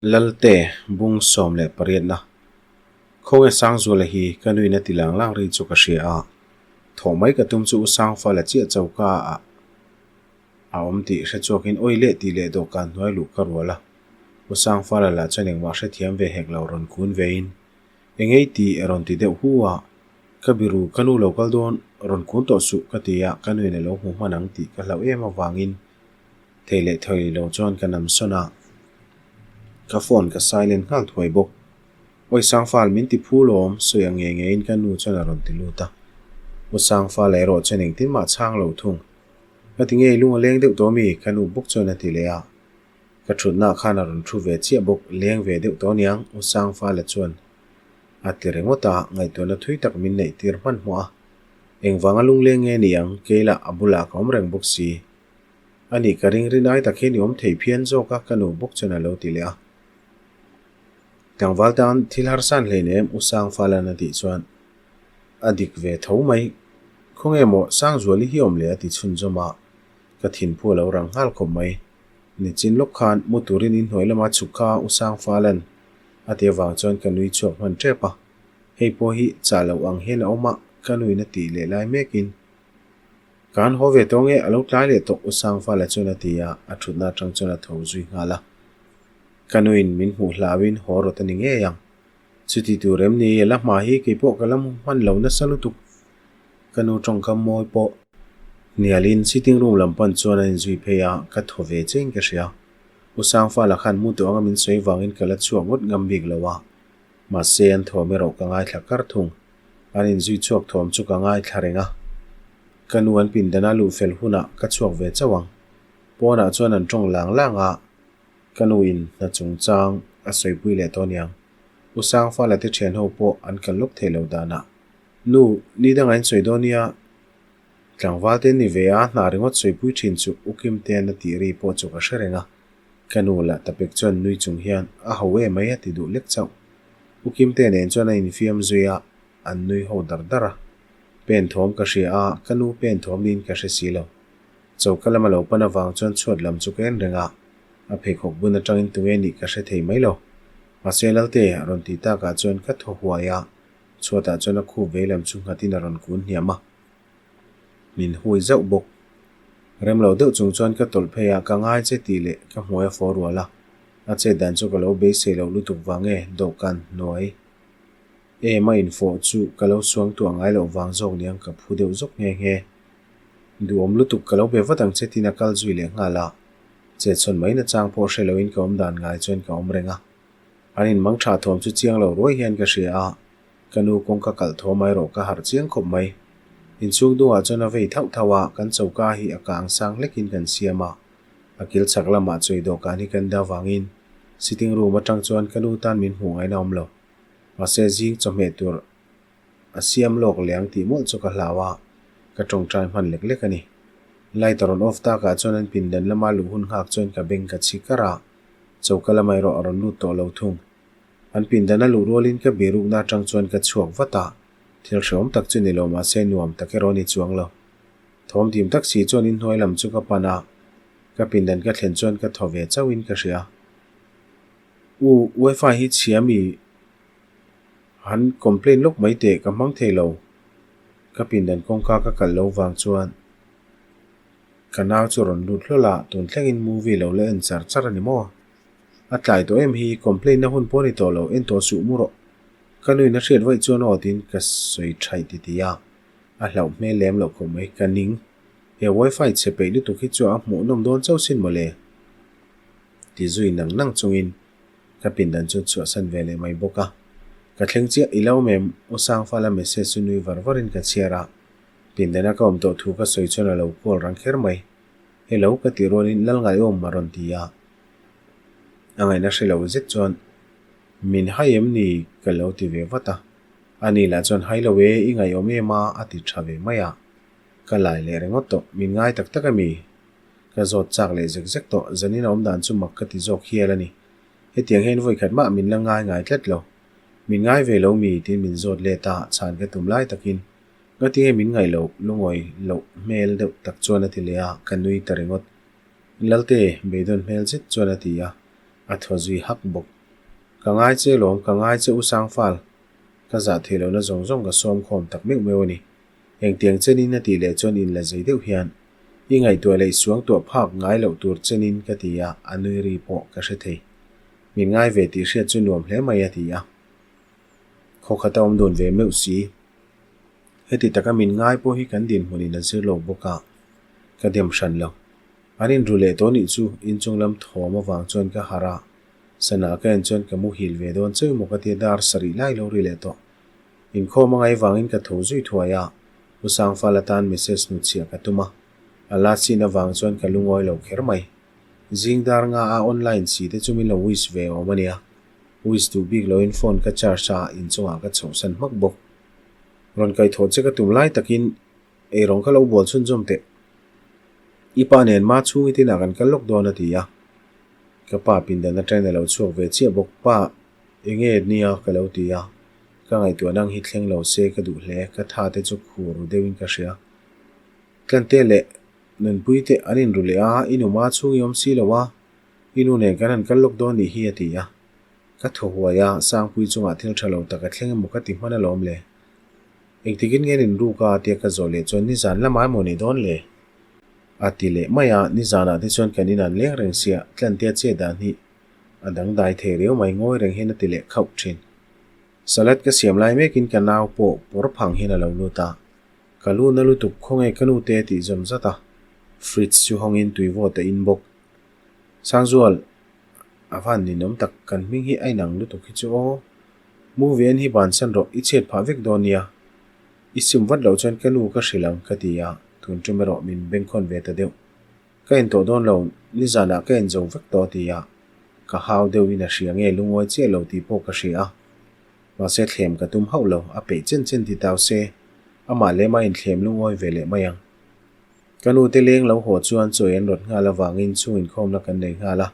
Lalte, bung 18 na. Khawnge Sangzuala hi ka nuin a ti lang lang ri chu ka hria a, thawh mai ka tum chu U Sangfala chiah choka ah a awm tih hre chhuakin awi leh tih leh dawhkan hnuai luh ka rual a. U Sangfala lah chuan engmah hrethiam ve hek lo rawn kun vein, Engei tih a rawn ti deuh hu a, Ka biru ka nu lo kal dawn rawn kun tawh suh ka ti a, ka nuin a lo hmu hman ang tih ka hlauh em avangin Thei leh thei lo chuan ka nam sawn a, ka phone ka silent nghal thuai bawk. Awi Sangfal min ti phu lawm, sawi ang ngei ngeiin ka nu chuan a rawn ti lut a. U Sangfala erawh chuan engtin mah chhang lo thung. Ka ti ngei lung a leng deuh tawh mi? Ka nu bawk chuan a ti leh a. Ka thutna khan a rawn thu ve chiah bawk, leng ve deuh tawh aniang U Sangfala chuan a ti ringawt a, ngaihtuahna thui tak min neih tir hmanhmawh a. Engvanga lungleng nge ni ang, keilah a bulah ka awm reng bawk si. A nih ka ring rin ai tak hian i awm thei phian zawk a, ka nu bawk chuan a lo ti leh a. Tlangval tan thil harsan hleinem U Sangfalan a tih chuan a dik ve tho mai. Khawnge maw Sangzuali hi awm le a ti chhunzawm a, ka thinphu a lo rang nghal khawp mai. Nichin lawk khan mu turin inhnuai lama chhuk kha U Sangfalan a ti avang chuan ka nui chhuak hman tep a. Hei pawh hi chah loh ang hian a awm a, ka nuin a tih leh lai mekin Kan haw ve tawh nge a lo tlai leh tawh U Sangfala chuan a ti a, a thutna atang chuan a tho zui nghal a. Ka nuin min hmuh hlauhin haw rawt a ni ngei ang. Chuti tur em ni, la hma hi kei pawh ka la hman lo nasa lutuk. Ka nu tawngkam mawi pawh hnialin sitting room lam pan chuan a inzui phei a, ka thaw ve chiahin ka hria. U Sangfala khan mu tawh anga min sawi vangin ka la chhuak ngawt ngam bik lo a, mahse an thawm erawh ka ngaithla kar thung. An inzui chhuak thawm chu ka ngaithla reng a. Ka nu an pindana luh fel hunah ka chhuak ve chauh ang. Pawnah chuan an tawng lang lang a, ka nu in hna chungchang a sawipui leh tawh aniang. U Sangfala te thian ho pawh an kal lawk thei lo danah, Nu, ni dangah in sawi dawn nia. Tlangval te ni ve a, hna ringawt sawipui thin chu U Kimtean a tih ri pawh chu ka hre reng a. Ka nu lah tapek chuan nui chung hian a ho e mai a ti duh lek chauh. U Kimtea nen chuan a infiam zui a, an nui ho dar dar a. Pen thawm ka hria a, ka nu pen thawm niin ka hre si lo. Choka lama lo pan avang chuan chhuat lam chu ka en reng a, a pheikhawk bun atangin tunge nih ka hre thei mai lo. Mahse Lalte a rawn tih takah chuan ka thaw huai a, chhuatah chuan a khup vei lam chu nghatin a rawn kun hniam a. Min hui zauh bawk. Rem lo deuh chung chuan ka tawlh phei a, ka ngai che tih leh ka hmuai a fawh rual a. A chet dan chu ka lo beisei loh lutuk vang e, dawhkan hnuai em a infawh chu ka lo suang tuah ngai loh vang zawk niang ka phu deuh zawk nghe nghe. Duhawm lutuk ka lo be vat ang che tiin a kal zui leh nghal a. Chet chhawn mai nachang pawh hre loin ka awm dan ngai chuan ka awm reng a. An inmang tha thawm chu chiang lo ruai hian ka hria a. Ka nu kawngka kalh thaw mai rawh ka harh chiang khawp mai. Inchhung dungah chuan a vei thauh thauh a, kan choka hi a kang sang hlekin kan siam a. A kil chhak lamah chawi dawhkan hi kan dah vangin sitting room atang chuan ka nu tan min hmuh ngaina awm lo. Mahse zing chawhmeh tur a siam lawk leh ang tih mawlh chu ka hlau a, ka tawngtai hman lek lek a ni. Light a rawn off takah chuan an pindan lama luh hun nghak chuan ka beng ka chhi kar a, choka lamah erawh a rawn lut tawh lo thung. An pindan a luh rualin ka birukna atang chuan ka chhuak vat a, thil hrehawm tak chu ni lo mahse nuam tak erawh a ni chuang lo. Thawm dim tak si chuan inhnuai lam chu ka pan a, ka pindan ka thlen chuan ka thaw ve chauhin ka hria. U, wifi hi chhia mi han complain lawk mai teh ka hmang thei lo. Ka pindan kawngka ka kalh lo vang chuan ka nau chu rawn lut hlawl a, tun thlengin movie lo la en char char a ni maw? A tlai tawh em hi, complain na hun pawh a ni tawh lo, en tawh suh mu rawh. Ka nuin a hriat vaih chuan aw tiin ka sawi thaih ti ti a. A hlauh hmel lem loh khawp mai. Ka ning. He wifi chhe peih lutuk hi chu a hmuh nawm dawn chauh sin mawle. Ti zui nang nang chungin ka pindan chu chhuahsan ve leh mai bawk a. Ka thleng chiah i lo mem U Sangfala message chu nui var varin ka chhiar a. Pindana ka awm tawh thu ka sawi chuan a lo call rang kher mai. Hello ka tih rualin Lalngaiawm a rawn ti a. A ngaihna hre lo zet chuan min hai em ni ka lo ti ve vat a. Ani lah chuan hai lo e, i ngaihawm em a, a ti tha ve mai a. Ka lai leh ringawt tawh, min ngai tak tak a mi? Ka zawt chak leh zek zek tawh, zanin a awm dan chu mak ka ti zawk hial a ni. Hetiang hian vawi khat mah min la ngai ngai tlat lo. Min ngai ve lo mi? tiin min zawt let a, chhan ka tum lai takin ngatinge min ngaih loh, lungawi loh hmel deuh tak chuan a ti leh a, ka nui ta ringawt. Lalte, beidawn hmel zet chuan a ti a. A thaw zui hak bawk. Ka ngai che lawm, ka ngai che u Sangfal. Ka zah theih lohna zawng zawng ka sawm khawm tak meuh meuh a ni. Engtiang chenin a tih leh chuan inla zei deuh hian, I ngaihtuah leh i suangtuah phak ngai loh tur chenin ka ti a, a nui ri pawh ka hre thei. Min ngai ve tih hriat chu nuam hle mai a ti a. Khaw khat a awm dun ve meuh si. Heti taka min ngai pawh hi kan dinhmunin a zir lo bawk a, ka dem hran lo. An inru leh tawh nih chu inchung lam thawm avang chuan ka harh a, sana ka en chuan ka muhil ve dawn cheu maw ka tia dar sarih lai lo ri leh tawh. Inkhawm a ngaih vangin ka tho zui thuai a, U Sangfal atan message hnutchhiah ka tum a, a la chin avang chuan ka lungawi lo kher mai. Zing dar nga a online si te chu min lo wish ve awm a nia. Wish duh bik loin phone ka charge a, inchungah ka chhohsan hmak bawk. Rawn kaihthawh che ka tum lai takin eirawng kha lo bual chhunzawm teh. I pa nen ma chhung i tinah kan kal lawk dawn a ti a. Ka pa pindan atangin a lo chhuak ve chiah bawk. Pa, enge nia ka lo ti a. Ka ngaihtuah nang hi thleng lo se ka duh hle, ka tha te chu khur ru deuhin ka hria. Tlante leh Nunpui te an inru leh a, i nu ma chhung i awm si lo a, i nu nen kan han kal lawk dawn nih hi a ti a. Ka thaw huai a, Sangpui chungah thil tha lo tak a thleng emaw ka ti hman alawm le. Engtikin nge an inruk a tia ka zawh leh chuan nizan lamah emaw ni dawn le? A ti leh mai a, nizanah te chuan kan in an leng reng sia, Tlantea che dan hi a dangdai thei riau mai ngawi reng hian a ti leh khauh thin. Salad ka siam lai mekin ka nau pawh pawr phang hian a lo lut a, ka lu na lutuk khawnge ka nu te a tih zawm zat a, fridge chu hawngin tui vawt a in bawk. Sangzual, a van ninawm tak, kan hming hi a inang lutuk hi chu aw. Movie en hi bansan rawh, i chhiat phah vek dawn nia. I sim vat loh chuan ka nu ka hrilh ang ka ti a, tun tum erawh min bengkhawn ve ta deuh. Ka en tawh dawn lo, nizanah ka en zo vek tawh a ti a, ka hau deuhin a hria nge lungawi chiah lo tih pawh ka hria a. Mahse thlem ka tum hauh lo, a peih chen chen ti tau se, amah leh mah inthlem lungawi ve leh mai ang. Ka nu te leng lo haw chuan chawi an rawt nghal avangin chhung inkhawmna kan nei nghal a,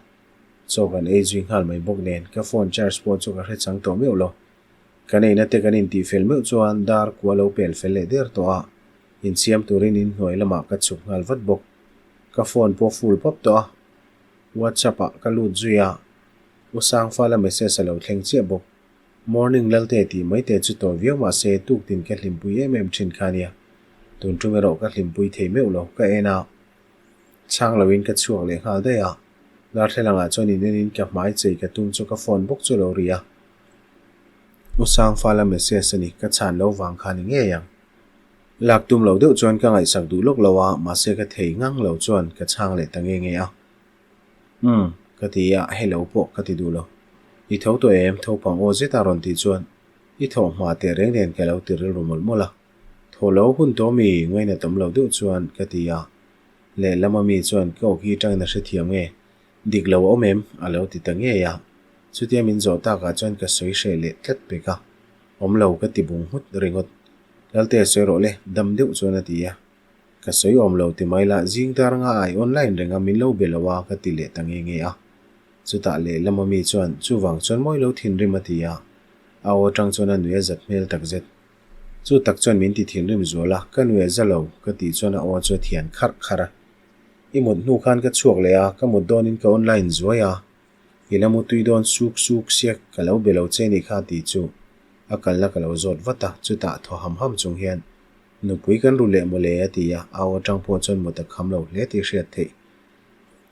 chaw kan ei zui nghal mai bawk nen ka phone charge pawh chu ka hre chang tawh meuh lo. Kan eina te kan intih fel meuh chuan dar kua lo pel fel leh der tawh a, insiam turin inhnuai lamah ka chhuk nghal vat bawk. Ka phone pawh full pawp tawh a, WhatsApp ah ka lut zui a, U Sangfala message a lo thleng chiah bawk. Morning Lalte tih mai te chu tawi viau mah se tuktin ka hlimpui em em thin kha nia. Tun tum erawh ka hlimpui thei meuh lo, ka en a. Chhang loin ka chhuak leh nghal daih a, darthlalang ah chuan in enin ka hmai chei ka tum chu ka phone bawk chu lo ri a. U Sangfala message a ni, ka chhan lo vang kha ni ngei ang. Lak tum lo deuh chuan ka ngaihsak duh lawk lo a, mahse ka thei ngang lo chuan ka chhang leh ta nge nge a. Umm, ka ti a, hello pawh ka ti duh lo. I tho tawh em? Thopang aw zeta rawn tih chuan i thawh hma teh reng nen ka lo ti rilru mawlh mawlh a. Thaw lo hun tawh mi ngaina tam lo deuh chuan ka ti a. Lehlam ami chuan ka awki tangin a hrethiam nge? Dik lo a awm em? A lo ti ta ngei a. Chutia min zawh takah chuan ka sawi hreh leh tlat pek a. Awm lo ka ti bung nghut ringawt. Lalte sawi rawh le, dam deuh chuan a ti a. Ka sawi awm lo ti mai la, zing dar nga ai online reng a min lo be lo a ka ti leh ta nge nge a. Chutah lehlam ami chuan chuvang chuan mawi lo thinrim a ti a, a aw atang chuan a nui a zat hmel takzet. Chu tak chuan min ti thinrim zual a, ka nui a za lo ka tih chuan a aw chu a thian kharh kharh a. I mut hnu khan ka chhuak leh a, ka mut dawnin ka online zuai a, i la mutui dawn suk suk siak ka lo be lo che nih kha tih chu a kalna ka lo zawt vat a, chutah thaw ham ham chung hian Nupui kan ru leh mawle a ti a, au atang pawh chuan mut a kham lo hle tih hriat theih.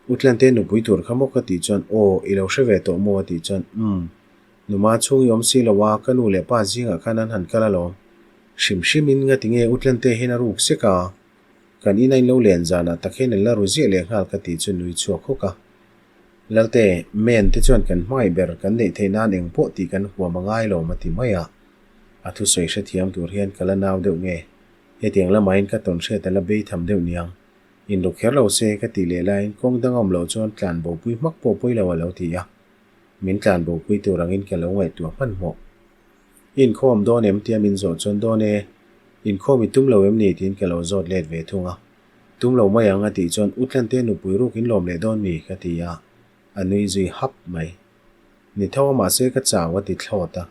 U Tlante nupui tur kha maw ka tih chuan aw, i lo hre ve tawh maw a tih chuan umm, numa chhung i awm si lo a, ka nu leh pa zingah khan an han kal alawm. Hrim hrimin ngati nge U Tlante hian a ruk sek a, kan ina in lo len zanah tak hian an la ru ziah leh nghal ka tih chu nui chhuak hawk a. Lalte, men te chuan kan hmangaih ber kan neih theih nan eng pawh tih kan huam a ngai lo ma ti mai a. A thusawi hrethiam tur hian ka la nau deuh nge? Hetiang lamain ka tawn hriat a la bei tham deuh niang. Inru kher lo se ka tih leh laiin kawng dang awm loh chuan tlan bopui hmak pawh pawi lo a lo ti a. Min tlan bopui tur angin ka lo ngaihtuah hmanhmawh. I inkhawm dawn em tia min zawh chuan dawn e, inkhawm i tum lo em ni tiin ka lo zawt let ve thung a. Tum lo mai ang a tih chuan U Tlante nupui ruk in lawm leh dawn mi ka ti a, a nui zui hap mai. Ni tho a mahse ka chau a ti thlawt a,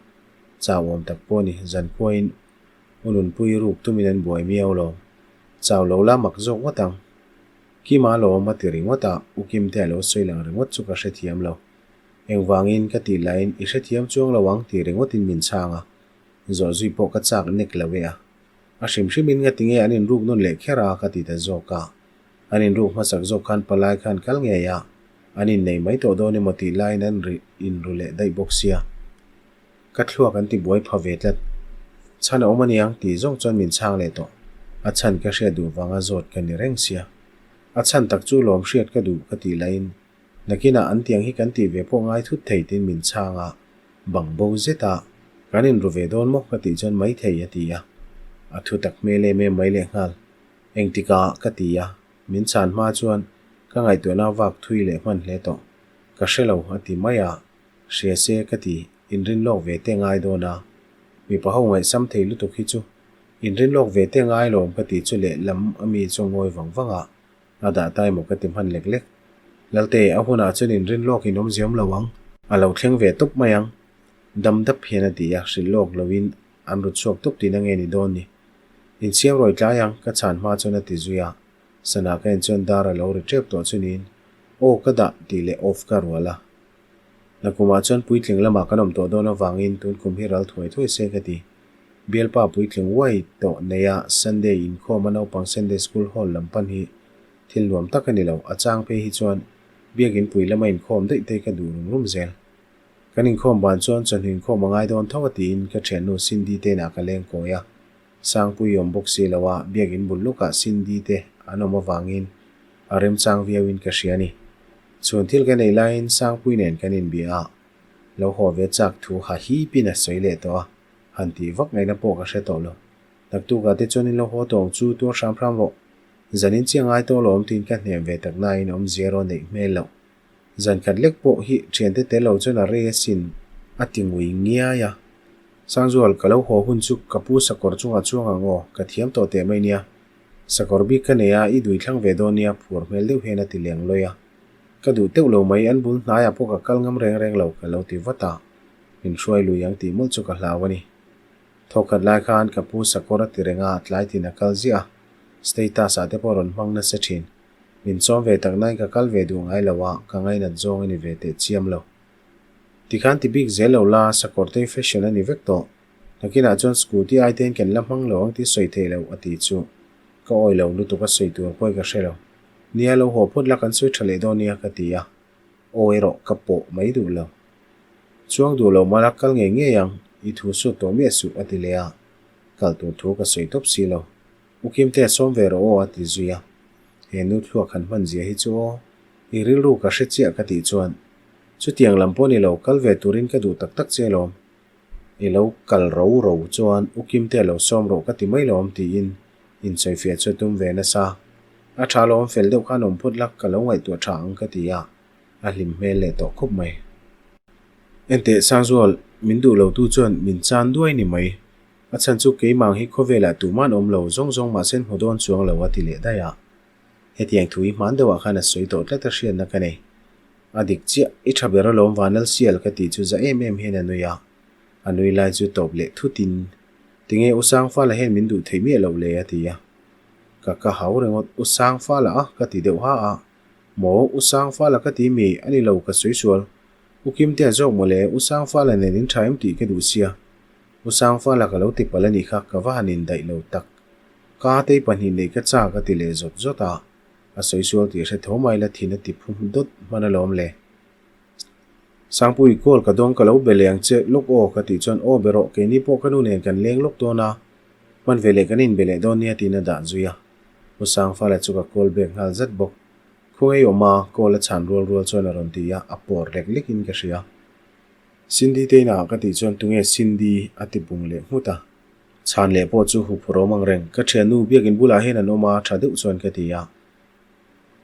chau awm tak pawh a ni, zankhuain U Nunpui ruk tumin an buai miau lo. Chau lo la mak zawk ngawt ang. Kima lawm a ti ringawt a, U Kimte a lo sawi lang ringawt chu ka hrethiam lo. Engvangin ka tih laiin i hrethiam chuang lo ang tih ringawtin min chhang a, zawh zui pawh ka chak nek lo e a. A hrim hrimin ngati nge an inruk nawn leh kher a ka ti ta zawk a. An inruk hmasak zawk khan palai khan kal ngei a, an innei mai tawh dawn emaw tih laiin an inru leh daih bawk sia. Ka thluak an ti buai pha ve tlat. Chhan a awm aniang tih zawng chuan min chhang leh tawh. A chhan ka hriat duh vanga zawt ka ni reng sia. A chhan tak chu lawm hriat ka duh ka tih laiin nakinah an tiang hi kan tih ve pawh ngai thut thei tiin min chhang a, bang bo zet a, kan inru ve dawn maw ka tih chuan mai thei a ti a. A thu tak hmel em em mai lehnghal. Engtikah ka ti a, min chhan hma chuan ka ngaihtuahna vak thui leh hman hle tawh. Ka hre lo a ti mai a. Hria se ka ti, inrin lawk ve te ngai dawn a. Mipa ho ngaihsam thei lutuk hi chu inrin lawk ve te ngai lawm ka ti chu leh lam a mi chu ngawi vang vang a, a dah tai maw ka ti hman lek lek. Lalte, a hunah chuan inrin lawk in awm ziam lo ang. A lo thleng ve tawp mai ang. Dam dap hian a ti a, hrilh lawk loin an rut chhuak tawp tihna nge ni dawn ni. Insiam rawi tlai ang, ka chhan hma chuan a ti zui a. Sana ka en chuan dar a lo ri tep tawh chu niin, Aw ka dah tih leh off ka rual a. Nakumah chuan puitling lamah kan awm tawh dawn avangin tun kum hi ral thuai thuai se ka ti. Bialpa puitling uai tawh neia Sunday inkhawm a naupang Sunday School Hall lam pan hi thil nuam tak a ni lo. A chang phei hi chuan Biakin pui lama inkhawm daih te ka duh rum rum zel. Kan inkhawm ban chuan chawhnu inkhawm a ngai dawn tho a tiin ka thiannu Cindy te inah ka leng kawi a. Sangpui awm bawk si lo a, biakin bul lawkah Cindy te an awm avangin a remchang viauin ka hria a ni. Chhun thil ka nei laiin Sangpui nen kan inbia a, lo haw ve chak thu ha hipin a sawi leh tawh a, han tih vak ngaihna pawh ka hre tawh lo. Naktukah te chuan in lo haw tawh ang chu, tuar hram hram rawh. Zanin chiah ngai tawh lo awm tiin ka hnem ve tak nain awmzia erawh neih hmel loh. Zan khat lek pawh hi thiante tel lo chuan a rei asin a ti ngui ngiai a. Sangzual, ka lo haw hun chu ka pu sakawr chungah chuang ang aw, ka thiam tawh teh mai nia. Sakawr bik ka nei a, i dui thlang ve dawn nia phur hmel deuh hian a ti leng lawi a. Ka duh teuh lo mai, an bul hnaiah pawh ka kal ngam reng reng lo ka lo ti vat a, min hruai lui ang tih mawlh chu ka hlau a ni. Thawkhat lai khan ka pu sakawr a ti reng a, tlai tin a kal ziah a, status ah te pawh rawn hmang nasa thin. Min chawm ve tak nain ka kal ve duh ngai lo a, ka ngainat zawng a ni ve teh chiam lo. Tikhan ti bik zel lo la, sakawrtei fashion a ni vek tawh. Nakinah chuan scooty ai tein kan la hmang lo ang tih sawi theih loh a ti chu. Ka awi lo lutuk a sawi tur pawi ka hre lo. Nia lo haw phawt la kan sawi tha leh dawn nia ka ti a. Aw erawh ka pawh mai duh lo. Chuang duh lo mah la kal ngei ngei ang, i thu sut tawh miah suh a ti leh a. Kal tur thu ka sawi tawp si lo. U Kimte sawm ve rawh aw a ti zui a. He nu thluak han hman zia hi chu aw, i rilru ka hre chiah ka tih chuan chutiang lam pawh ni lo kal ve turin ka duh tak tak che alawm. I lo kal ro ro chuan U Kimte lo sawm rawh ka ti mai lawm tiin insawifiah chu a tum ve nasa. A tha lawm fel deuh khan awm phut la ka lo ngaihtuah tha ang ka ti a, a hlim hmel leh tawh khawp mai. Enteh Sangzual, min duh lo tu chuan min chan duai ni mai. A chhan chu keimang hi khawvelah tuman awm lo zawng zawng mahse hmu dawn chuang lo a ti leh daih a. Hetiang thu hi hman deuhah khan a sawi tawh tlat a hriatna ka nei. A dik chiah, i tha ber alawm Vanlal Sial ka tih chu za em em hian a nui a. A nui lai chu tawp leh thutin, Tinge U Sangfala hian min duh theih miah loh le a ti a. Ka ka hau ringawt, U Sangfala a ka ti deuh ha a. Maw, U Sangfala ka ti mi, a ni lo ka sawi sual. U Kimtea zawk mawle, U Sangfala nen in tha em tih ka duh sia. U Sangfala ka lo ti palh a nih kha, ka va han indaih lo tak. Ka tei pahnih neih ka chak a ti leh zawt zawt a, a sawi sual tih hre tho mai la thin a ti phu dawt hman alawm le. Sangpui, call ka dawng ka lo be leh ang che lawk aw ka tih chuan aw be rawh, keini pawh ka nu nen kan leng lawk dawn a, hman ve leh kan inbe leh dawn nia tiin a dah zui a. U Sangfala chu ka call back nghal zat bawk. Khawngaih awm a, call a chhan rual rual chuan a rawn ti a, a pawr lek lekin ka hria. Cindy te inah ka tih chuan tunge Cindy a ti bung leh nghut a. Chhan leh pawh chu huphurh awm ang reng. Ka thiannu biakin bulah hian an awm a, tha deuh chuan ka ti a.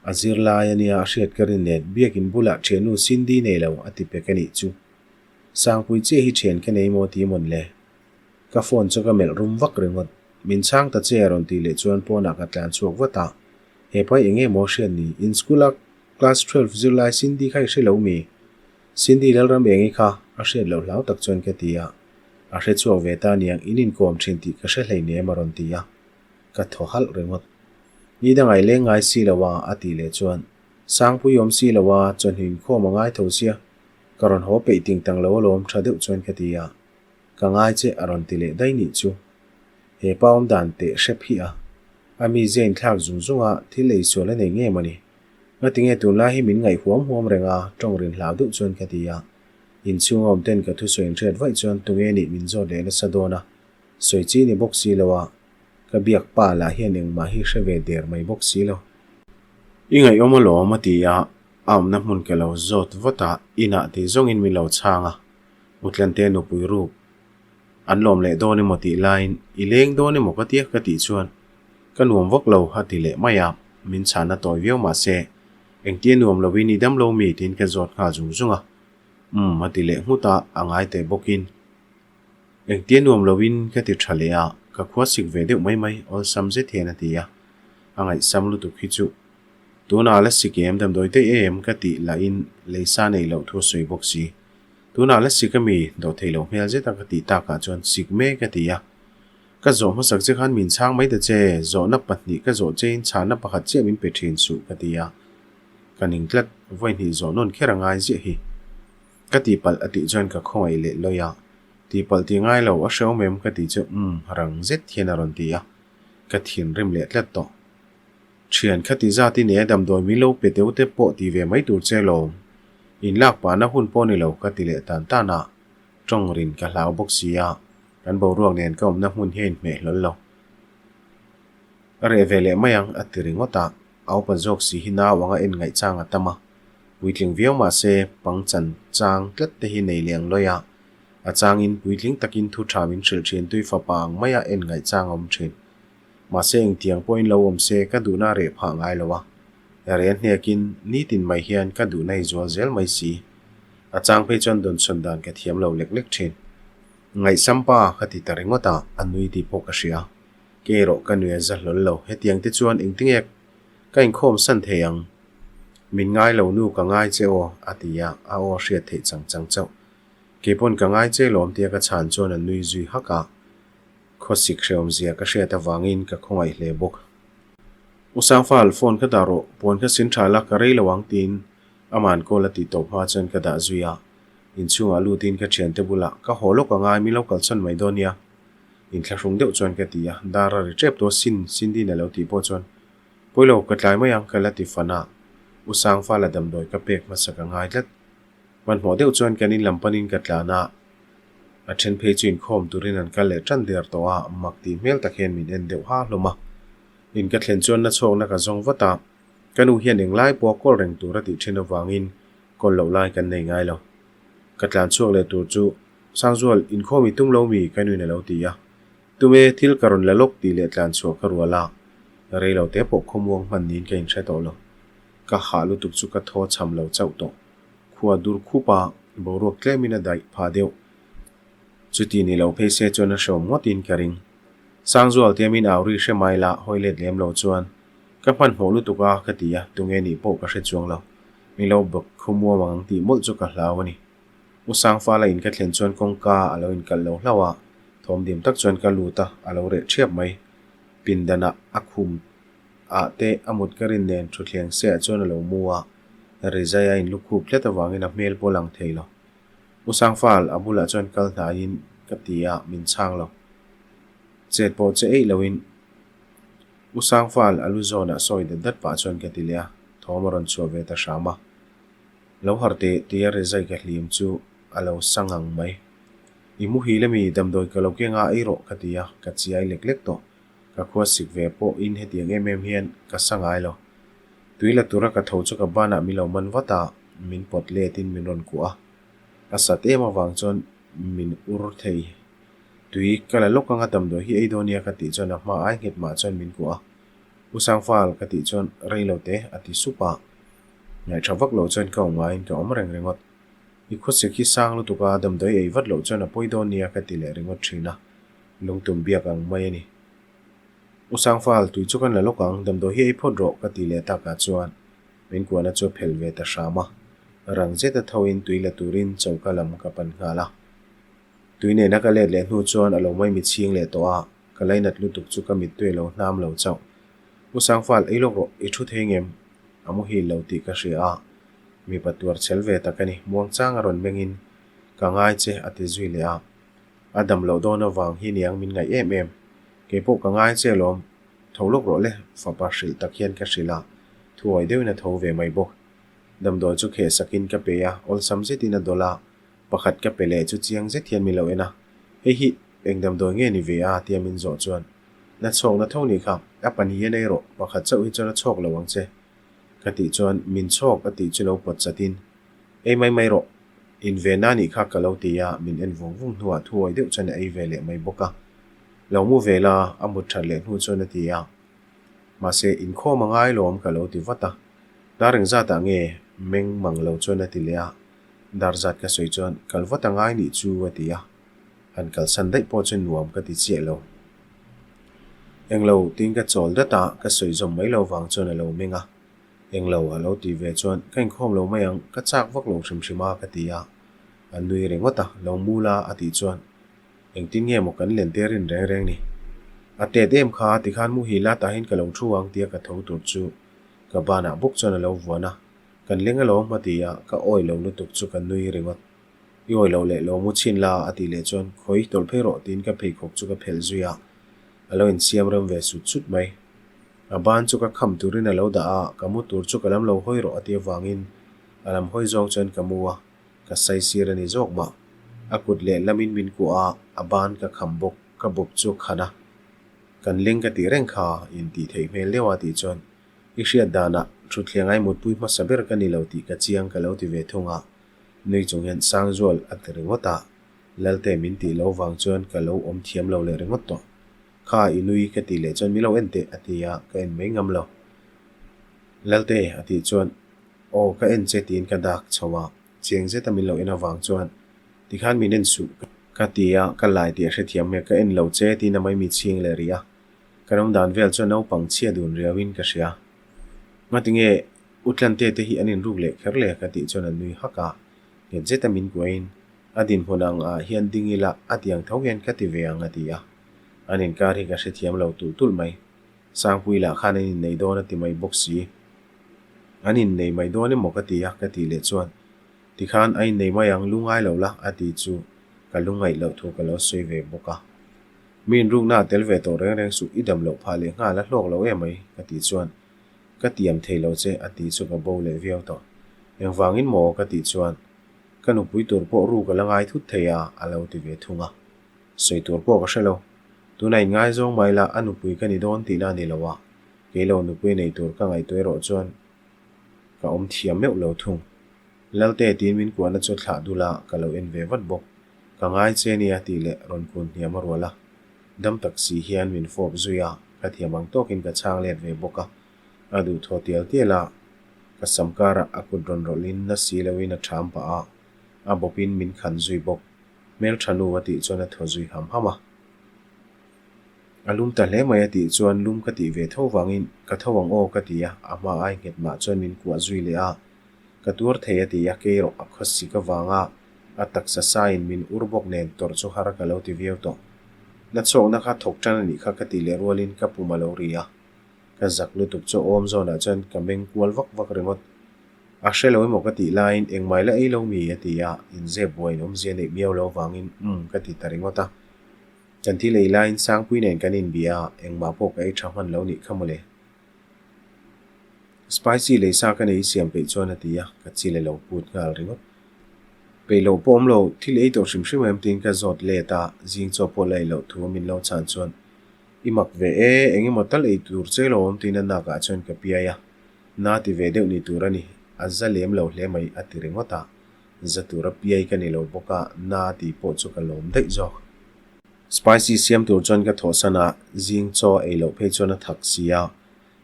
A zirlai a nia a hriat ka rin nen biakin bulah thiannu Cindy nei lo a ti pek a nih chu. Sangpui chiah hi thian ka nei maw ti mawn le. Ka phone chu ka melh rum vak ringawt. Min chhang ta che a rawn tih leh chuan pawnah ka tlan chhuak vat a. He pai eng nge maw hriat ni? In school a class 12 zirlai Cindy kha i hre lo mi? Cindy Lalram Engi kha a hriat loh hlau tak chuan ka ti a, a hre chhuak ve ta aniang in inkawm thin tih ka hre hleinem a rawn ti a, ka thaw halh ringawt. Ni dangai leng ngai si lo a a tih leh chuan Sangpui awm si lo a, chawhnu inkhawm a ngai tho sia. Ka rawn haw peih ting tang lo alawm tha deuh chuan ka ti a. Ka ngai che a rawn ti leh daih nih chu. He pa awm dan teh hrep hi a. A mi zia inthlak zung zung a, thil ei sual a nei nge mawni. Ngatinge tunlai hi min ngaih huam huam reng a, tawng rin hlau deuh chuan ka ti a. Inchhung a awm ten ka thusawi in hriat vaih chuan tunge nih min zawt leh nasa dawn a, sawi chi ni bawk si lo a, ka biak pa lah hian engmah hi hre ve der mai bawk si lo. I ngaihawm alawm a ti a, a awmna hmun ka lo zawt vat a, inah tih zawngin min lo chhang a, Utlante nupui ruk an lawm leh dawn emaw tih laiin i leng dawn emaw ka tia ka tih chuan ka nuam vak lo a ti leh mai a, min chhana tawi viau mahse engtia nuam lovin i dam lo mi tiin ka zawt nghal zung zung a. Umm a ti leh nghut a, a ngai teh bawkin engtia nuam lovin ka ti tha leh a, ka khua sik ve deuh mai mai awlsam zet hian a ti a, a ngaihsam lutuk hi chu tunah la sik em damdawi daih em ka tih lahin leisa neih loh thu a sawi bawk si. Tunah la sik ami dawh theih loh hmel zet a ka tih takah chuan sik mek a ti a, ka zawh hmasak che khan min chhang mai ta che, zawhna pahnih ka zawh chein chhanna pakhat chiah min pe thin suh ka ti a. Ka ning tlat, vawi hnih zawh nawn kher a ngai ziah hi. Ka tihpalh a tih chuan ka khawngaih leh lawi a, tihpalh tih ngai lo a hrehawm em ka tih chu umm rang zet hian a rawn ti a, ka thinrim leh tlat tawh. Thian kha ti zat i nei a damdawi min lo pe deuh te pawh ti ve mai tur che lawm. In lak pahna hun pawh ni lo ka ti leh tan tan a, tawng rin ka hlau bawk si a, kan boruak nen ka awmna hmun hi a inhmeh hlawl lo. Ka reh ve leh mai ang a ti ringawt a, a upa zawk si hi nau anga en ngaih chang a tam a, puitling viau mah se pangchan chang tlat te hi nei leh ang lawi a, a changin puitling takin thu tha min hrilh thin tui fapa ang maia en ngaih chang a awm thin. Mahse engtiang pawhin lo awm se ka duhna a reh phah ngai lo a, reh hnekin nitin mai hian ka duhna i zual zel mai si. A chang phei chuan dawnsawn dan ka thiam lo lek lek thin. Ngaihsam pa ka ti ta ringawt a, a nui tih pawh ka hria. Kei erawh ka nui a za hlawl lo, hetiang te chuan engtinge ka inkhawm san thei ang? Min ngai lo nu ka ngai che aw a ti a, a aw hriat theih chang chang chauh. Kei pawn ka ngai che lawm tia ka chhan chuan a nui zui hak a. Khawsik hrehawmzia ka hriat avangin ka khawngaih hle bawk. U Sangfal, phone ka dah rawh, puan kha sin tha la, ka rei lo ang tiin aman call a tih tawp hma chuan ka dah zui a. Inchhungah lutin ka thiante bulah, Ka haw lawk angai, min lo kalchhawn mai dawn nia. Inthlahrung deuh chuan ka ti a, dar a ri tep tawh sin, Cindy-in a lo tih pawh chuan, Pawilo, ka tlai mai ang, ka la ti fan a. U Sangfala damdawi ka pek hmasa ka ngai tlat. Hmanhmawh deuh chuan kan in lam panin ka tlan a. A then phei chu inkhawm turin an kal leh tan der tawh a, mak tih hmel tak hian min en deuh ha hlawm a. In ka thlen chuan na chhuakna ka zawng vat a, ka nu hian englai pawha kawl reng tur a tih thin avangin kawl loh lai kan nei ngai lo. Ka tlan chhuak leh tur chu, Sangzual, inkhawm i tum lo mi? ka nuin a lo ti a. Tum e, thil ka rawn la lawk tih leh tlan chhuah ka rual a, rei lo te pawh khawmuang hman niin ka inhre tawh lo. Ka hah lutuk chu ka thaw cham lo chauh tawh. Khua dur khup a, boruak tlemin a daih phah deuh. Chuti ni lo phei se chuan a hreawm ngawtin ka ring. Sangzual tiamin au ri hre mai la, hawi let lem lo chuan ka hmanhmawh lutuk a ka ti a, tunge nih pawh ka hre chuang lo. Min lo bawk khumuam ang tih mawlh chu ka hlau a ni. U Sangfala in ka thlen chuan kawngka a lo inkalh lo hlauh a, thawm dim tak chuan ka lut a, a lo reh ṭhiap mai. Pindanah a khum ah te a mut ka rin nen thutthleng se ah chuan a lo mu a, rizai a inlu khup tlat avangin a hmel pawh lang thei lo. U Sangfal a bulah chuan kal hnaiin ka ti a, min chhang lo. Chet pawh che eih loin U Sangfal a lu zawnah sawi dat dat pah chuan ka ti leh a, thawm a rawn chhuah ve ta hram a. Lo harh teh tia rizai ka hlim chu a lo sa ngang mai. I muhil ami damdawi ka lo keng a ei rawh ka ti a, ka chiai lek lek tawh. Ka khua sik ve pawh in hetiang em em hian ka sa ngai lo. Tui la tura ka tho chu ka banah min lo man vat a, min pawt let in min rawn kuah a. A sat em avang chuan min ur thei. Tui ka la lawk anga damdawi hi ei dawn nia ka tih chuan a hma ai nghet mah chuan min kuah a. U Sangfal ka tih chuan rei lo te a ti sup a. Ngaihṭha vak loh chuan ka awm ngaiin ka awm reng ringawt. I khawsik hi sang lutuk a, damdawi ei vat loh chuan a pawi dawn nia ka ti leh ringawt ṭhin a. Lungtum biak ang mai a ni. U Sangfal, tui chu kan la lawk ang, damdawi hi ei phawt rawh ka ti leh takah chuan min kuahna chu a phelh ve ta hram a. Rang zeta thoin tui la turin choka lam ka pan nghal a. Tui nena ka let leh hnu chuan a lo mai mi chhing leh tawh a, ka lainat lutuk chu ka mittui a lo hnam lo chauh. U Sangfal, ei lawk rawh, i thu thei ngem? A muhil lo tih ka hria a. Mipa tuar chhel ve tak a ni, muangchang a rawn mengin ka ngai che a ti zui leh a. A dam loh dawn avang hi niang min ngaih em em. Kei pawh ka ngai che alawm, tho lawk rawh le, fapa hrilh tak hian ka hrilh a, thuawi deuhin a tho ve mai bawk. Damdawi chu kheh sakin ka pe a, awlsam zetin a dawlh a, pakhat ka pe leh chu chiang zet hian min lo en a, Hei hi eng damdawi nge ni ve a? tia min zawh chuan, Na chhawk na tho nih kha, a pahnih hian ei rawh, pakhat chauh hi chuan a chhawk lo ang che. Ka tih chuan min chhawk a tih chu lo pawt chatin, Ei mai mai rawh, in ve na nih kha ka lo ti a, min en vung vung hnuah thuawi deuh chuan a ei ve leh mai bawk a. Lo mu ve la, a mut that leh hnu chuan a ti a. Mahse, inkhawm a ngai lawm ka lo ti vat a. Dar engzatah nge meng mang lo chuan a ti leh a, dar zat ka sawi chuan kal vat a ngai nih chu a ti a. Han kalsan daih pawh chu nuam ka ti chiah lo. Englo tiin ka chawl dat a, ka sawi zawm mai lo vang chuan a lo meng a. Englo a lo ti ve chuan ka inkhawm lo mai ang, ka chak vak lo hrim hrim a ka ti a. A nui ringawt a, lo mu la a tih chuan engtin nge maw kan len te rin reng reng ni. A tet em kha tikhan muhil la tahin ka lo thu ang tia ka tho tur chu ka banah bawk chuan a lo vuan a, kan leng alawm a ti a, ka awi lo lutuk chu ka nui ringawt. I awi lo leh lo mu chhin la a tih leh chuan khawi tawlh phei rawh tiin ka pheikhawk chu ka phelh zui a, a lo insiam rem ve sut sut mai. A ban chu ka kham turin a lo dah a, ka mu tur chu ka lam lo hawi rawh a tih avangin a lam hawi zawng chuan ka mu a, ka sai sir a ni zawk mah. A kut leh lamin min kuah a, a ban ka kham bawk, ka bawp chu a khan a. Kan leng ka tih reng kha intih theih hmel deuh a tih chuan i hriat danah thutthleng ai mutpui hmasa ber ka ni lo tih ka chiang ka lo ti ve thung a. Nui chung hian Sangzual a ti ringawt a, Lalte min tih loh vang chuan ka lo awm thiam lo leh ringawt tawh. Kha i nui ka tih leh chuan min lo en teh a ti a, ka en mai ngam lo. Lalte a tih chuan aw ka en che tiin ka dak chho a, chiang zeta min lo en avang chuan tikhan min en suh ka ti a, ka lai tih a hrethiam hmel ka en lo che tiin a maimi chhing leh rih a, kan awm dan vel chuan naupang chhia dun riauin ka hria. Ngatinge U Tlante te hi an inruk leh kher le ka tih chuan an nui hak a, nghet zeta min kuahin a dinhmun ang ah hian ding ila a tiang tho hian ka ti ve ang a ti a, an inkar hi ka hrethiam lo tulh tulh mai. Sangpui lah khan an innei dawn a ti mai bawk si. An innei mai dawn emaw ka ti a ka tih leh chuan tikhan a innei mai ang lungngai lo la a ti chu ka lungngaih loh thu ka lo sawi ve bawk a. Mi inrukna a tel ve tawh reng reng suh i dam loh phah leh nghal a hlawk lo emai ka tih chuan Ka tiam thei lo che a tih chu ka bo leh viau tawh. Engvangin maw ka tih chuan ka nupui tur pawh ru ka la ngai thut thei a a lo ti ve thung a. Sawi tur pawh ka hre lo. Tunah inngaizawng mai la a nupui ka ni dawn tihna a ni lo a, kei lo nupui nei tur ka ngaihtuah erawh chuan ka awm thiam meuh lo thung. Lalte tiin min kuahna chu thlah dul a ka lo en ve vat bawk. Ka ngai che nia tih leh rawn kun hniam a rual a. Dam tak si hian min fawp zui a, ka thiam ang tawkin ka chhang let ve bawk a. A duh thaw tial tial a, ka sam karah a kut rawn rawlhin na si loin a ṭham pah a, a bawpin min khan zui bawk. Hmelṭha nu a tih chuan a thaw zui ham ham a. A lum ta hle mai a tih chuan lum ka tih ve tho vangin ka tho ang aw ka ti a, a hma ai nghet mah chuan min kuah zui leh a. Ka tuar thei a ti a, kei erawh a khawsik avanga a taksa sain min ur bawk nen tawrh chu har ka lo ti viau tawh. Na chhuakna kha thawk tan a nih kha ka tih leh rualin ka pum a lo ri a, ka zak lutuk chu awm zawnah chuan ka meng kual vak vak ringawt. A hre lo emaw ka tih laiin engmai la ei lo mi a ti a, inzep buaiin awmzia neih miau lo avangin umm ka ti ta ringawt a. Kan thil ei laiin Sangpui nen kan inbia a, engmah pawh ka ei tha hman lo nih kha mawle. Spicy lei sa ka nei siam peih chuan a ti a, ka chil a lo put nghal ringawt. Peih loh pawh awm lo, thil ei tawh hrim hrim em tiin ka zawt let a, zing chaw pawh la ei loh thu min lo chhan chuan i mak ve e, eng emaw tal ei tur che lo awm tiin a nakah chuan ka piai a, na ti ve deuh ni tur a ni, a za lem lo hle mai a ti ringawt a, za tura piai ka ni lo bawk a, na tih pawh chu ka lawm daih zawk. Spicy siam tur chuan ka thawhsan a, zing chaw ei loh phei chuan a thak si a,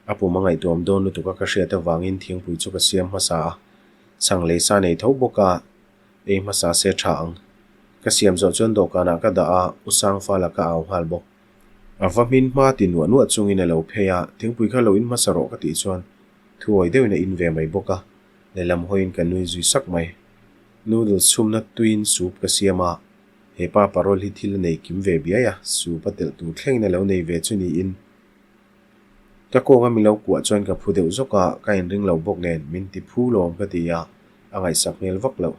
A pum a ngaihtuam dawn lutuk a ka hriat avangin thingpui chu ka siam hmasa a, chhang lei sa nei tho bawk a, ei hmasa se tha ang. Ka siam zawh chuan dawhkanah ka dah a, U Sangfala ka au nghal bawk. A va hmin hma ti nuah nuah chungin a lo phei a, thingpui kha lo in hmasa rawh ka tih chuan thuawi deuhin a in ve mai bawk a, lehlam hawiin ka nui zui sak mai. Noodles chhumna tuiin soup ka siam a, he pa parol hi thil a nei kim ve biai a, soup a telh tur thlengin a lo nei ve chu niin. Ka kawnga min lo kuah chuan ka phu deuh zawk a, ka inring lo bawk nen min ti phu lawm ka ti a, A ngaihsak hmel vak loh.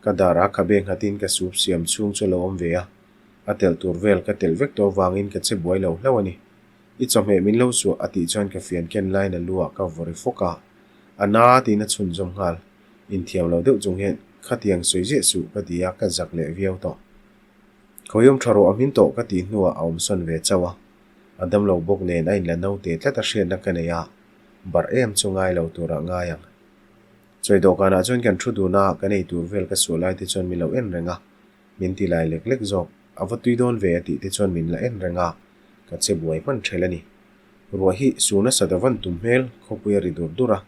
Ka dar a khabe nghatin ka soup siam chhung chu a lo awm ve a, a telh tur vel ka telh vek tawh avangin ka che buai lo hlauh a ni. I chawhmeh min lo suah a tih chuan ka fian ken laiin a lu ah ka vawri fawk a, a na tiin a chhunzawm nghal. Inthiam lo deuh chung hian khatiang sawi ziah suh ka ti a, ka zak leh viau tawh. Khawiawm tha rawh a hmin tawh ka tih hnuah a awmsawn ve chauh a, a damlo bawk nen a inla naute tlat a hriatna ka nei a, barh em chu ngai lo turah ngai ang. Chawi dawhkanah chuan kan thu dun a, kan ei tur vel ka suah lai te chuan min lo en reng a, min ti lai lek lek zawk. A va tui dawn ve a tih te chuan min la en reng a, ka che buai hman ṭhel a ni. Ruah hi su nasa ta van tum hmel, khawpui a ri dur dur a.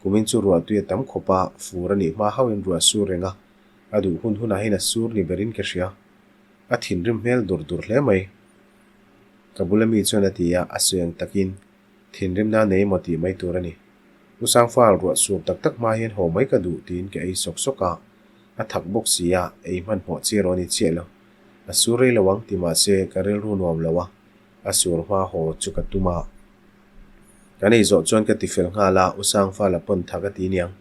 Kumin chu ruah tui a tam khawp a, fur a nih hma hauhin ruah a sur reng a, a duh hun hunah hian a sur ni berin ka hria. A thinrim hmel dur dur hle mai. Ka bula mi chuan a ti a, a sawi ang takin Thinrimna nei emaw tih mai tur a ni. U Sangfal ruah sur tak tak hma hian haw mai ka duh tiin ka ei sawk sawk a, a thak bawk si a, ei hmanhmawh chi erawh a ni chiah lo. A sur rei lo ang ti mahse ka rilru nuam lo a, a sur hma haw chu ka tum a. Kan ei zawh chuan ka ti fel nghal a, U Sangfala pawn thak a ti niang,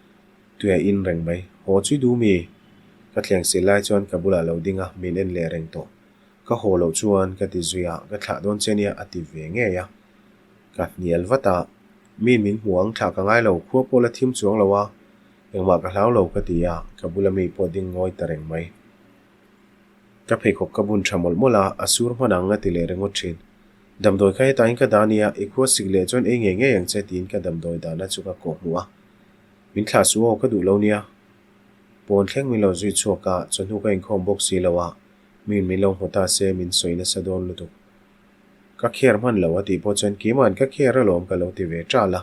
tui a in reng mai. Haw chui duh mi? Ka thleng sil lai chuan ka bulah lo ding a, min en leh reng tawh. Ka haw loh chuan ka ti zui a, ka thlah dawn che nia a ti ve ngei a. Ka hnial vat a, mi min hmu ang thlah ka ngai lo, khua pawh la thim chuang lo a, engmah ka hlau lo ka ti a, ka bula mi pawh ding ngawi ta reng mai. Ka pheikhawk ka bun tha mawlh mawlh a, a sur hman ang a ti leh ringawt thin. Damdawi kha hetah in ka dah ania, i khua sik leh chuan ei ngei ngei ang che tiin ka damdawi dahna chu ka kawh hmuh a. Min thlah suh aw, ka duh lo nia. Pawn thleng min lo zui chhuak a, chawhnu ka inkhawm bawk si lo a, miin min lo hmu ta se min sawi nasa dawn lutuk. Ka kher hman lo a tih pawh chuan Kima'n ka kher alawm ka lo ti ve ṭal a,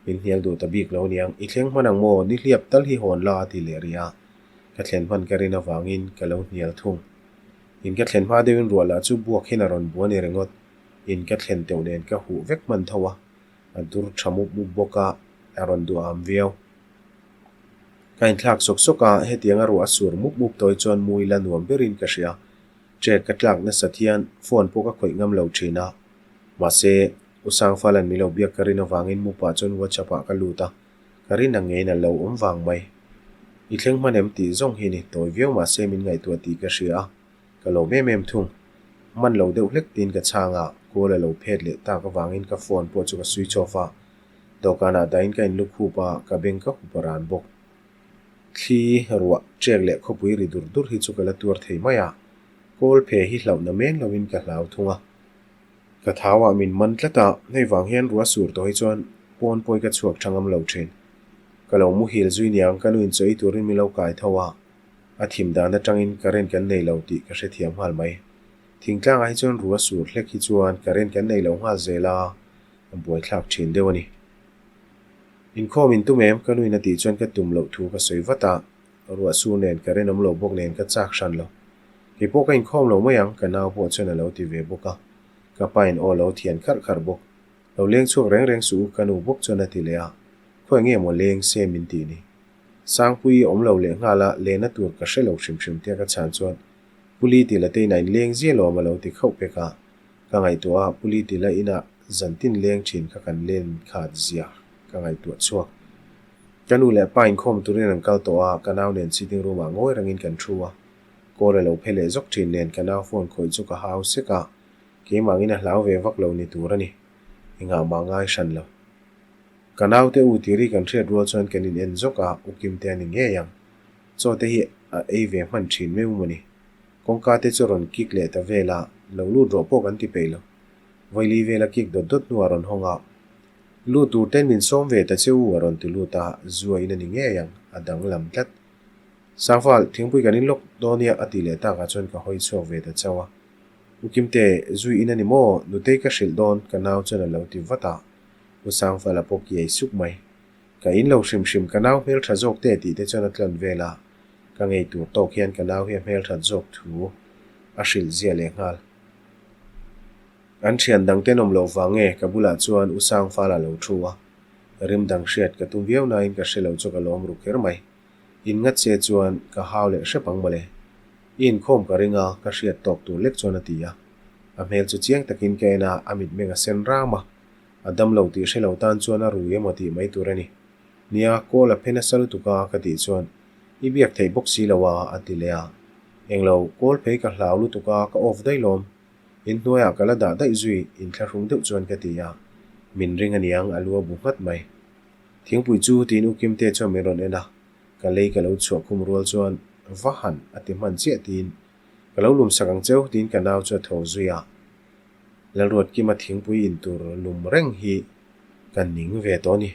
min hnial duh ta bik lo niang, i thleng hman ang maw, ni hliap tal hi hawn la a ti leh rih a, ka thlen hman ka rin avangin ka lo hnial thung. In ka thlen hma deuhin ruah lah chu buak hian a rawn bua ni ringawt, in ka thlen teuh nen ka huh vek hman tho a, a dur ṭha mup mup bawk a, a rawn duham viau. Ka inthlak sawk sawk a, hetianga ruah a sur mup mup tawi chuan mui la nuam berin ka hria. Check ka tlak nasat hian phone pawh ka khawih ngam lo thin a. Mahse, U Sangfalan min lo biak ka rin avangin mupa chuan WhatsApp ah ka lut a, ka rin ang ngeiin a lo awm vang mai. I thleng hman em tih zawng hi ni, tawi viau mahse min ngaihtuah tih ka hria a, ka lawm em em thung. Man lo deuh hlek tiin ka chhang a, call a lo phet leh tak avangin ka phone pawh chu ka switch off a, dawhkanah dahin ka inluk khup a, ka beng ka hup a ran bawk. Thli, ruah, ṭek leh khawpui ri dur dur hi chu ka la tuar thei mai a, kawl phe hi hlauhna men loin ka hlau thung a. Ka thauah min man tlat a, hei vang hian ruah sur tawh hi chuan pawn pawi ka chhuak tha ngam lo ṭhin. Ka lo muhil zui niang ka nuin chaw ei turin min lo kai tho a, a thim dan aṭangin current kan nei lo tih ka hrethiam nghal mai. Thingtlangah hi chuan ruah sur hlek hi chuan current kan nei lo nghal zel a, a buaithlak ṭhin deuh a ni. Inkhawm in tum em? Ka nuin a tih chuan ka tum loh thu ka sawi vat a, ruah sur nen ka rinawm lo bawk nen ka chak hran lo. Kei pawh ka inkhawm lo mai ang, ka nau pawh chuan a lo ti ve bawk a, ka pa in aw lo thian kharh kharh bawk. Lo leng chhuak reng reng suh u, ka nu bawk chuan a ti leh a, khawi nge maw leng se min tih ni. Sangpuii awm lo leh nghal a, lehna tur ka hre lo hrim hrim tia ka chhan chuan Puli tih la te inah in leng ziah lawm a lo ti khauh pek a, Ka ngaihtuah a, Puli tila inah zantin leng thin kha kan len khat zia ka ngaihtuah chhuak. Ka nu leh pa inkhawm turin an kal tawh a, ka nau nen sitting room ah ngawi rengin kan thu a. Call a lo phe leh zawk thin nen ka nau phone khawih chu ka hau sek a, keimahngin a hlau ve vak lo ni tur a ni. Engah mah ngai hran lo. Ka nau te u tiri kan hriat rual chuan kan in en zawk a, U Kimte a ni ngei ang. Chaw te hi a ei ve hman thin meuh maw ni. Kawngka te chu rawn kik leh ta vel a, lo lut rawh pawh kan ti peih lo. Vaili vela kik dawt dawt hnuah rawn hawng a, Lut tur ten min sawm ve ta che u a rawn ti lut a, zua in a ni ngei ang, a danglam tlat. Sangfal, thingpui kan in lawk dawn nia a ti leh takah chuan ka hawi chhuak ve ta chauh a. U Kimte, zui in a ni maw? Nutei ka hrilh dawn, ka nau chuan a lo ti vat a. U Sangfala pawh kiai suk mai. Ka in lo hrim hrim, ka nau hmeltha zawk te tih te chuan a tlan vel a. Ka ngei tur tawk hian ka nau hi a hmelthat zawk thu a hrilh ziah leh nghal. An thian dang tenawm loh vang nge ka bulah chuan U Sangfala lo thu a, rim dang hriat ka tum viau nain ka hre lo chu ka lawm ru kher mai. In ngat che chuan ka hau leh hrep ang mawle. I inkhawm ka ring a, ka hriat tawk tur lek chuan a ti a. A hmel chu chiang takin ka en a, a mitmeng a sen ram a. A dam lo tih hre lo tan chuan a rui emaw tih mai tur a ni. Nia, call a phe nasa lutuk a ka tih chuan. I biak theih bawk si lo a, a ti leh a. Englo, kawl phei ka hlau lutuk a, ka off daih lawm. Inhnuaiah ka la dah daih zui, inthlahrung deuh chuan ka ti a. Min ring aniang, a lu a bu nghat mai. Thingpui chu tiin U Kimte chuan min rawn en a, ka lei ka lo chhuah khum rual chuan va han a ti hman chiah tiin ka lo lum sak ang cheu tiin ka nau chu a tho zui a. Lalruatkima thingpui in tur lum reng hi ka ning ve tawh a ni.